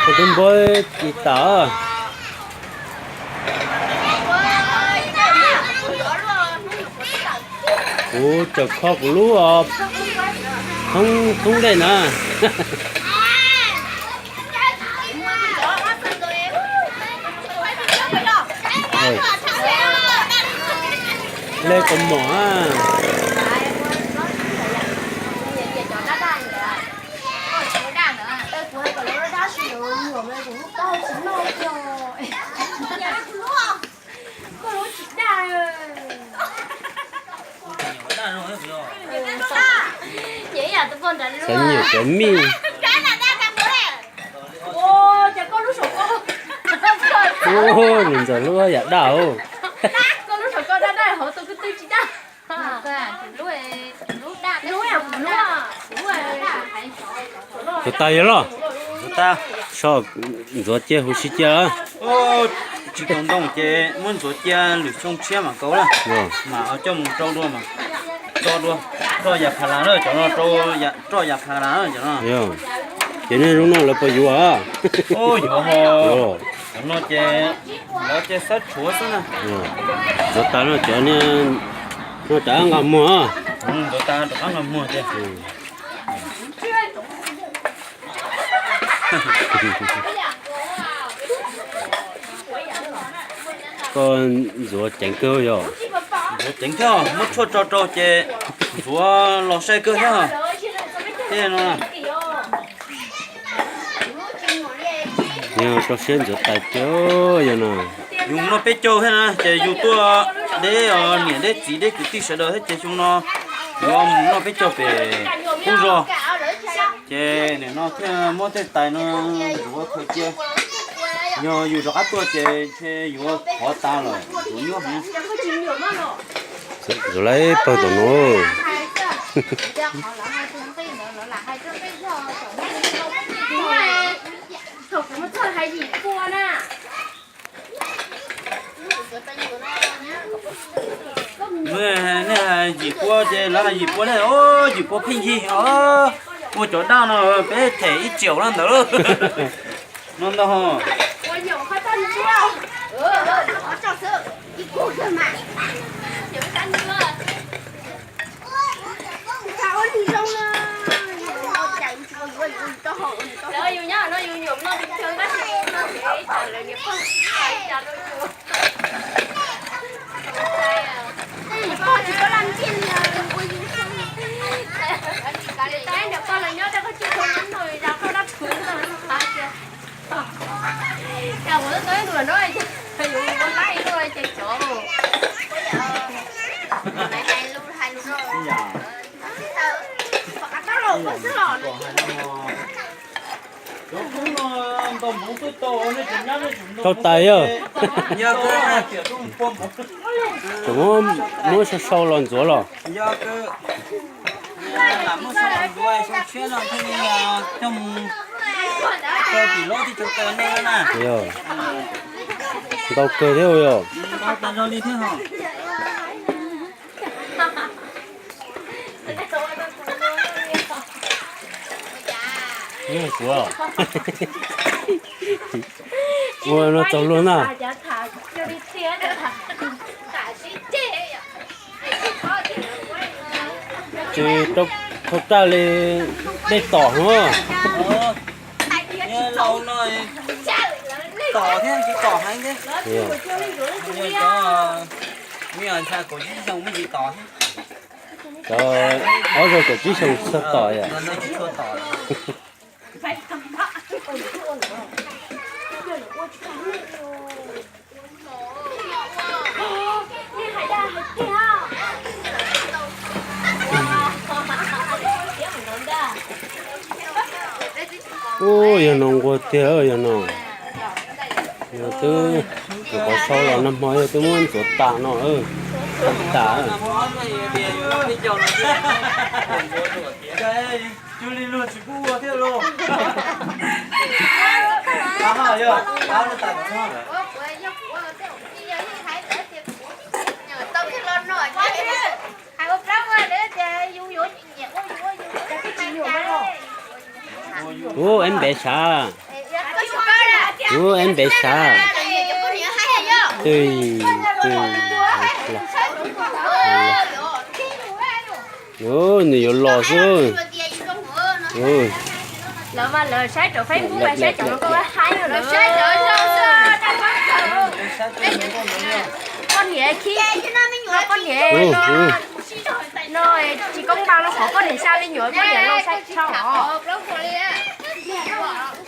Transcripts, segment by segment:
Koj twb npawb ib tas. Kuv tseem kho kuv lub thoob, thoob dej na. Le kom mom. Xav nyuam cov mij. Nws ntxawm hlub yam daj os. Tus tas yog los? So, ntxuav cia huv si cia. Tsis tau ntoo ces muab ntxuav cia lwm xyoo tshiab mam kauv na. Mam coj mus rau dua, tso dua, roj yam pha las na, cov no rau, roj yam pha las na cov no. Ces nej lub no lawv puas yuav? Yuav ho. Cov no ces lawv cia xab tshuav xwb na. Ntxuav tas no cov no rov qab nqa muag. Ntxuav tas rov qab nqa muag tiag. Koj ntxuav ceev kawg yog? Ntxuav ceev thiab, muab tshuaj tso rau ces ntxuav los sai kawg thiab. Tej no yog rau siab ntxuav tais tiag yog no. Yus noj peb caug thiab na ces yus tuaj deb niam deb txiv deb kwv tij sawv daws thiab ces xyoo no yuav mus noj peb caug pem qub zos. Ces nim no thiaj muab tej tais no ntxuav khaws cia. Yog yus rov qab tuaj ces ntshe yuav qhuav tas lawm, yuav nyuaj heev. Ntxuav lawm pawg tom no. Nej hais yim pua ces lawv hais yim pua ne, yim pua pheej yig os. Ua cov daj no peb them ib triệu no ntawd. No ntag. Tau tais yog. Tseem muab sau sau los ntxuav los. Ntau kawg thiab yog. Ua no txaus luag na. Ces rau khau raj li dej tom no. Tom thiab tsis tom heev thiab. Cov ob zaug kaum tsib xyoo txog tom yom. Ub, yog no nquag tiag yog no. Yog twb, nyuam qhuav sau los nag hmo yog twb muab ntxuav tas no, tas. Ub, es npe sav. Ub, es ntev sab. Twb, twb, nws yuav los xwb. Lawv mas lawv saib rau Facebook, saib cov no koj haib lawm. Poj niam khi, poj niam no tsis koob npaum no qhov poj niam xya li nyuam poj niam los saib tshaj os.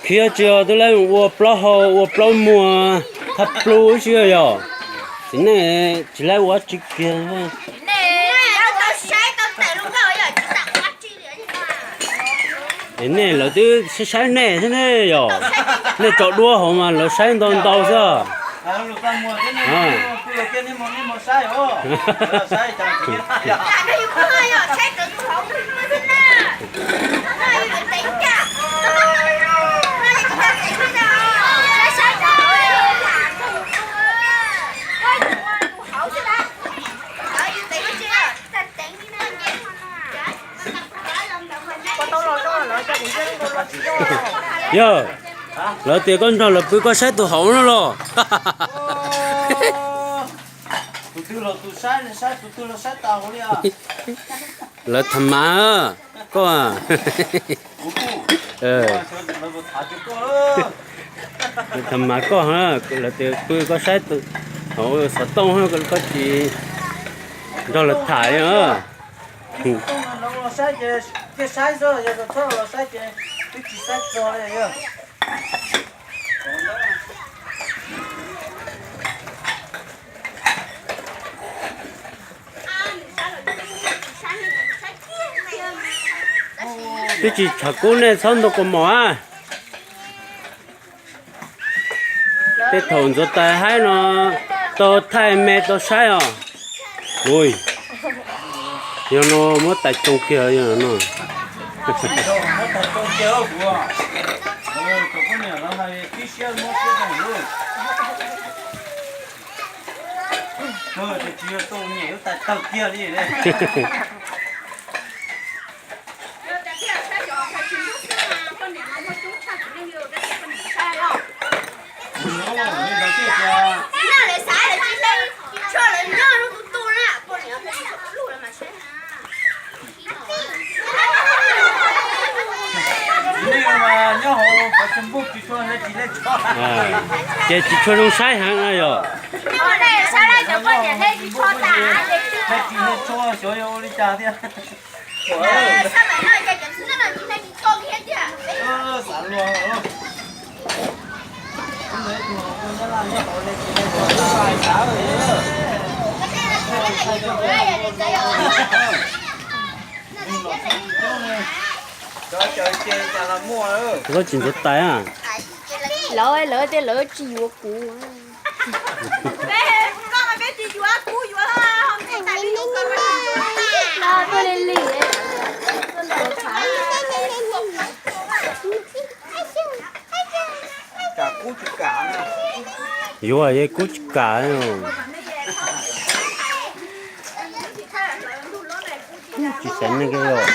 Khiav tsis os, twb laib ua plaub hau ua plaub muag thab plub ib si yog. Txiv neej tsis laib ua tsi kiag. Es nej lawv twb saib saib nej thiab ne yom. Nej tso duab hauv mas lawv saib ntau ntau xwb. Yog, lawv tias koj nrog lawv pw koj saib tus hauv no los. Lawv tham mas koj. Tham mas koj, lawv tias pw koj saib tus hauv xov tooj, koj tsis nrog lawv tham li. Twb tsis tshav kub nej txhob ntaus kaus mom a. Tej thaum ntxuav tais haib no tau thaij me tau saib os. Ui, yog no muab tais tsoo kiag yog no. Ces tsis tshua zoo saib heev no yog. Koj tsis ntxuav tais a. Lawv, lawv tias lawv tsis yuav kuv. Yuav yeej kuv tsis kam. Tsis xav neeg kiag yog.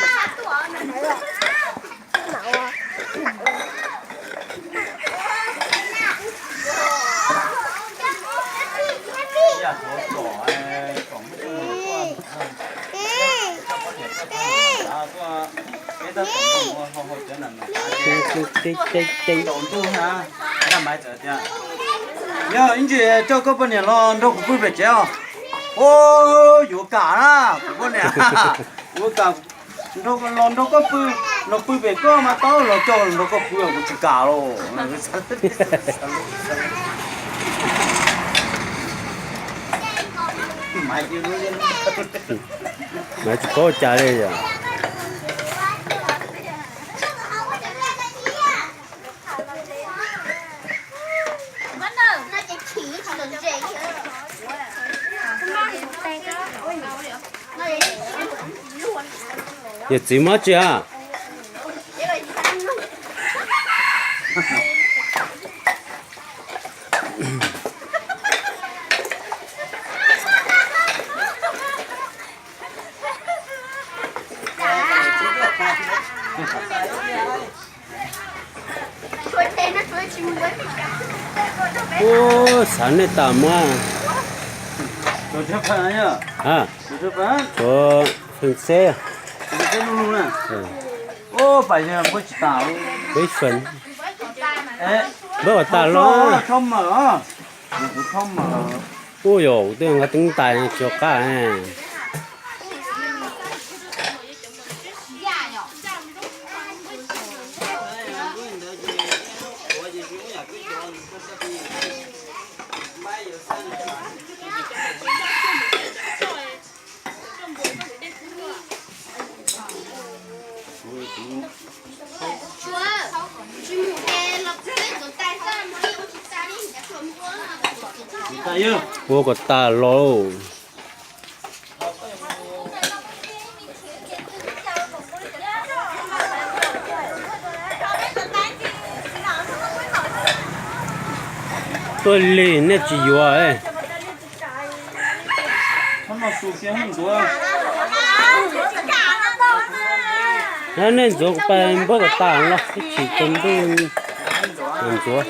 Yog ib ntsis coj koj poj niam los nrog kuv pw pem tsev os. Ua, yuav kam na, kuv poj niam, yuav kam los nrog koj pw, los pw pem koj mas tau, los coj los nrog koj pw kuv tsis kam los. Mas tsis paub cas li yom. Yawm txiv mob tsi a? Ub, xav nej tas muab. Tuav feem xeb, peb feem. Npawb kom tas los. Ub yom, kuv twb nqa teeb tais tsis qab. Ua kom tas los. Tuaj lig nej tsis yuav. Nej ntxuav kuv pais npawb kom tas los ib chim tsaus ntuj ntxuav.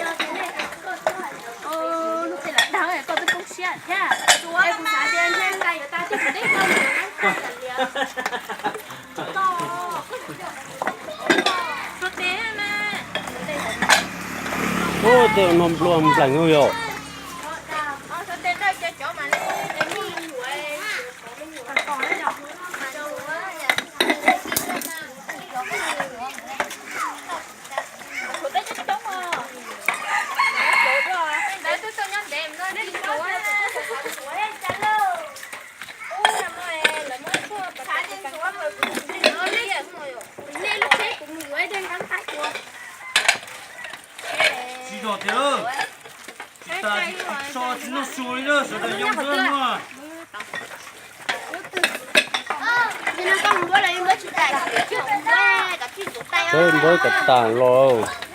Ub, tej no nplua nplees yom. Tsis zog tiag, tsis tas tsis so tsis noj su li na, sawv daws yoo xwb no. Npawb kom tas los.